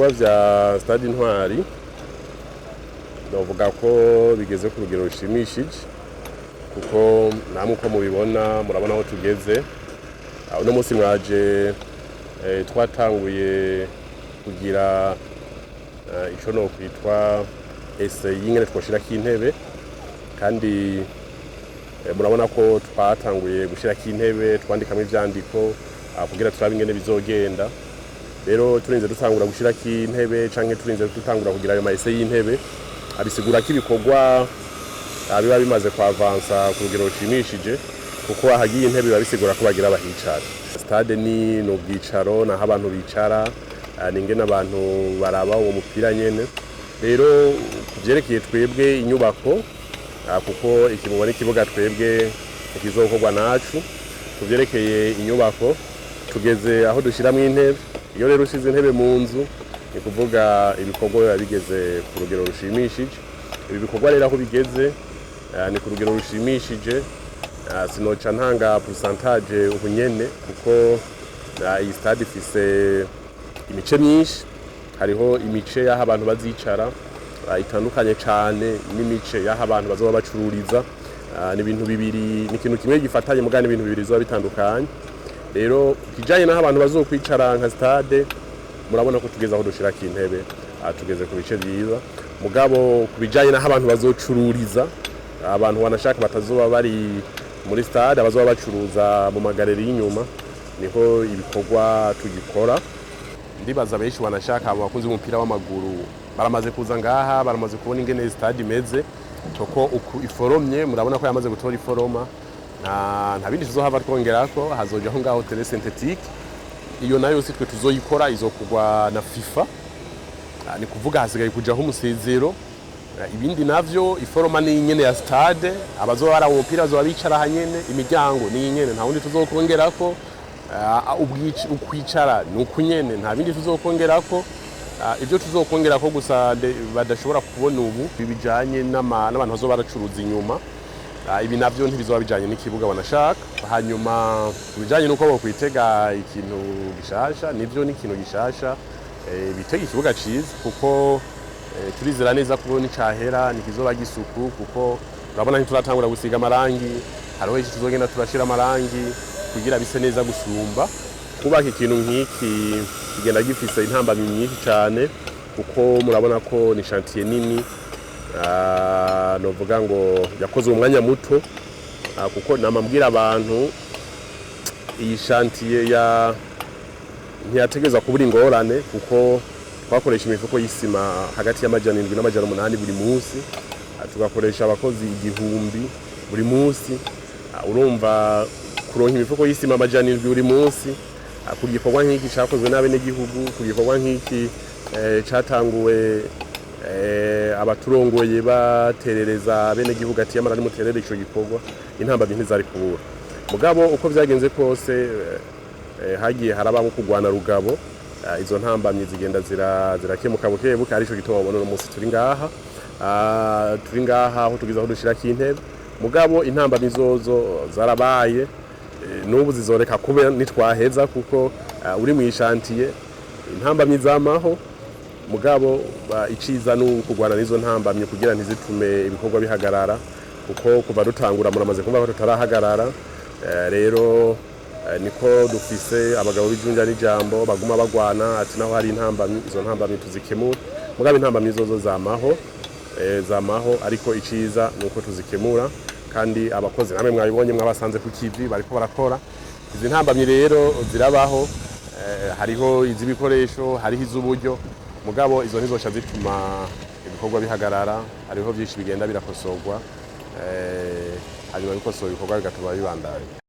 Ibikorwa vya Stade Intwari novuga ko bigeze ku rugero rushimishije, kuko namwe uko mubibona murabona aho tugeze. Uno munsi mwaje twatanguye kugira ico nokwitwa essai y'ingene twoshirako intebe, kandi murabona ko twatanguye gushirako intebe, twandikamwo ivyandiko kugira turabe ingene bizogenda. Rero turinze dutangura gushirako intebe canke turinze dutangura kugira ayo ma essais y'intebe, abisigura ko ibikorwa biba bimaze kwavansa ku rugero rushimishije, kuko ahagiye intebe biba bisigura ko bagira bahicara. Stade ni ubwicaro, naho abantu bicara, ni ingene abantu baraba uwo mupira nyene. Rero ku vyerekeye twebwe inyubako, kuko ikimubona ikibuga twebwe ikizokorwa nacu, ku vyerekeye inyubako tugeze aho dushiramwo intebe. Iyo rero ushize intebe mu nzu, ni kuvuga ibikorwa biba bigeze ku rugero rushimishije. Ibi bikorwa rero aho bigeze ni ku rugero rushimishije. Sinoca ntanga pourcentage ubu nyene, kuko iyi stade ifise imice myinshi. Hariho imice y'aho abantu bazicara itandukanye cane n'imice y'aho abantu bazoba bacururiza. Ni ibintu bibiri, ni ikintu kimwe gifatanye, mugabo ni ibintu bibiri bizoba bitandukanye. Rero kijanye n'aho abantu bazokwicara nka stade, murabona ko tugeze aho dushirako intebe, tugeze ku bice vyiza. Mugabo ku bijanye n'aho abantu bazocururiza, abantu wanashaka batazoba bari muri stade, abazoba bacuruza mu ma galeries y'inyuma, niho ibikorwa tugikora. Ndibaza benshi wanashaka abo bakunzi b'umupira w'amaguru baramaze kuza ngaha, baramaze kubona ingene stade imeze, kuko uku iforomye murabona ko yamaze gutora iforoma. Nta bindi tuzohava twongerako, hazojaho ngaho terrain synthétique. Iyo nayo si twe tuzoyikora, izokugwa na FIFA. Ni kuvuga hasigaye kujaho umusezero. Ibindi navyo, iforoma ni nyene ya stade, abazoba baraba umupira bazoba bicara hanyene, imiryango ni nyene, nta wundi tuzokongerako. Ukwicara ni uku nyene, nta bindi tuzokongerako. Ibyo tuzokongerako gusa badashobora kubona ubu bijanye n'abantu bazoba baracuruza inyuma. Ibi navyo ntibizoba bijanye n'ikibuga banashaka. Hanyuma bijanye n'uko bokwitega ikintu gishasha, nivyo ni ikintu gishasha, bitega ikibuga ciza, kuko turizera neza ko nicahera nikizoba gisuku, kuko urabona ntituratangura gusiga amarangi. Hariho iki tuzogenda turashira amarangi kugira bise neza gusumba. Kubaka ikintu nk'iki kigenda gifise intambamyi nyinshi cane, kuko murabona ko ni chantier nini. Novuga ngo yakozwe umwanya muto, kuko namambwira abantu iyi chantier ya ntiyategezwa kubura ingorane, kuko twakoresha imifuko y'isima hagati y'700 n'800 buri munsi, tugakoresha abakozi 1000 buri munsi. Urumva kuronka imifuko y'isima 700 buri munsi ku gikorwa nk'iki cakozwe n'abenegihugu, ku gikorwa nk'iki catanguwe abaturongoye baterereza abenegihugu ati yamara nimuterere ico gikorwa, intambamyi ntizari kubura. Mugabo uko vyagenze kose, hagiye harabamwo kurwana rugabo, izo ntambamyi zigenda zirakemuka buke buke, arico gituma mubona uno munsi turi ngaha. Turi ngaha aho tugeze aho dushirako intebe. Mugabo intambamyi zozo zarabaye, n'ubu zizoreka kube nitwaheza, kuko uri mw'i chantier intambamyi zamaho. Mugabo iciza ni ukugwana n'izo ntambamyi kugira ntizitume ibikorwa bihagarara, kuko kuva dutangura muramaze kumva ko tutarahagarara. Rero niko dufise abagabo b'ijunja n'ijambo baguma bagwana ati naho hari intambamyi, izo ntambamyi tuzikemura. Mugabo intambamyi zozo zamaho, zamaho, ariko iciza ni uko tuzikemura. Kandi abakozi namwe mwabibonye, mwabasanze ku kivi bariko barakora. Izi ntambamyi rero zirabaho, hariho iz'ibikoresho, hariho iz'uburyo, mugabo izo ntizoca zituma ibikorwa bihagarara. Hariho byinshi bigenda birakosorwa, hanyuma bikosoye ibikorwa bigatuma bibandanya.